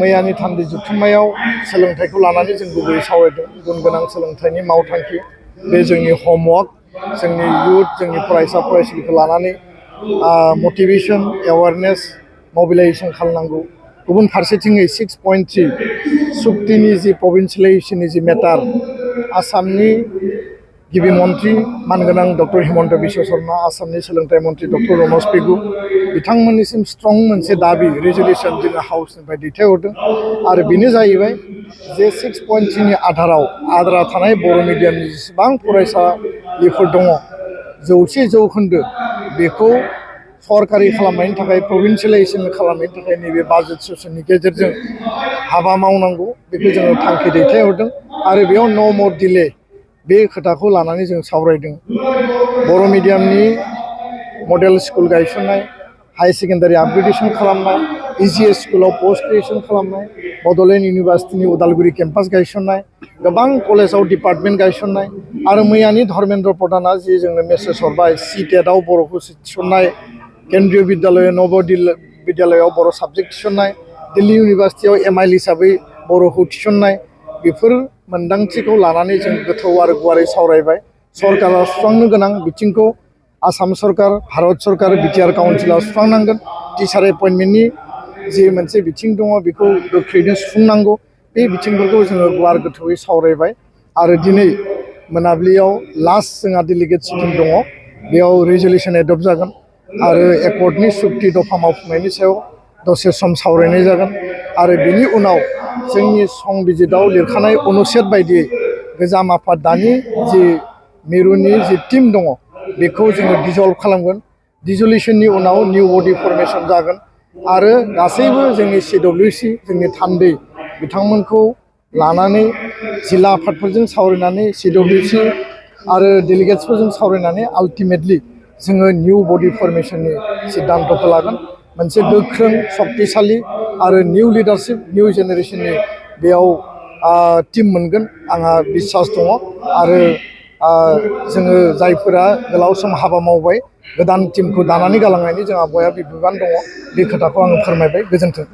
मैयानि थान्दै जुथुम्मायाव सोलोंथाइखौ लानानै जों गुबैयै सावरायदों गुन गोनां सोलोंथाइनि मावथांखि बे जोंनि होमवर्क जोंनि युथ जोंनि फरायसा फरायसुलिखौ लानानै मटिभेशन एवारनेस मोबिलाइजेशन खालामनांगौ गुबुन फारसेथिङै 6.3 सुक्तिनि जि प्रभिन्सियेलाइजेशननि जि मेटार आसामनि गिबि मन्त्रि मानगोनां डक्टर हिमन्त बिश्व शर्मा आसामनि सोलोंथाइ मन्त्रि डक्टर रमेश पेगु बिथांमोननिसिम स्ट्रं मोनसे दाबि रेजुलेसन जोङो हाउसनिफ्राय दैथायहरदों आरो बेनो जाहैबाय जे 6.3 नि आद्रा थानाय बर' मिडियामनि जेसेबां फरायसालिफोर दङ 100% बेखौ सरकारि खालामनायनि थाखाय प्रभिन्सियेलाइजेशन खालामनायनि थाखाय नैबे बाजेट सेसननि गेजेरजों हाबा मावनांगौ बेखौ जोङो थांखि दैथायहरदों आरो बेयाव नो मर डिले बे खोथाखौ लानानै जों सावरायदों बर' मिडियामनि मडेल स्कुल गायसननाय हाई सेकेन्डारि आपग्रेडेशन खालामनाय EGS स्कुलाव पोस्ट ग्रेजुएशन खालामनाय बड'लेण्ड इउनिभार्सिटिनि उदालगुरि केम्पास गायसननाय गोबां कलेजाव डिपार्टमेन्ट गायसननाय आरो मैयानि धर्मेन्द्र प्रधानआ जि जोंनो मेसेज हरबाय CTET-आव बर'खौ थिसननाय केन्द्रीय विद्यालय नवोदय विद्यालयआव बर' साबजेक्ट थिसननाय दिल्ली इउनिभार्सिटियाव MIL हिसाबै बर'खौ थिसननाय बेफोर मोन्दांथिखौ लानानै जों गोथौ आरो गुवारै सावरायबाय सरकारा सुस्रांनो गोनां बिथिंखौ आसाम सरकार भारत सरकार बिटिआर काउन्सिला सुस्रांनांगोन टिचार एपइन्टमेन्टनि जि मोनसे बिथिं दङ बेखौ गोख्रैनो सुफुंनांगौ बे बिथिंफोरखौ जोङो गुवार गोथौयै सावरायबाय आरो दिनै मोनाबिलियाव लास्ट जोंहा डेलिगेट सिटिं दङ बेयाव रेजुलेसन एडप्ट जागोन आरो एकर्डनि सुक्ति दफा मावफुंनायनि सायाव दसे सम सावरायनाय जागोन आरो बिनि उनाव जोंनि संबिजिताव लिरखानाय अनुच्छेद बायदियै गोजाम आफाद दानि जि मिरुनि जि टीम दङ बेखौ जोङो डिजल्भ खालामगोन डिजलिउसननि उनाव निउ बडि फर्मेशन जागोन आरो गासैबो जोंनि CWC जोंनि थान्दै बिथांमोनखौ लानानै जिल्ला आफादफोरजों सावरायनानै CWC आरो डेलिगेट्सफोरजों सावरायनानै आल्टिमेटलि जोङो निउ बडि फर्मेशननि सिद्धान्तखौ लागोन मोनसे गोख्रों शक्तिशाली आरो निउ लिडारशिप निउ जेनेरेशननि बेयाव टीम मोनगोन आंहा बिश्वास दङ आरो जोङो जायफोरा गोलाव सम हाबा मावबाय गोदान टीमखौ दानानै गालांनायनि जोंहा बयहा बिबान दङ बे खोथाखौ आङो फोरमायबाय गोजोन्थों।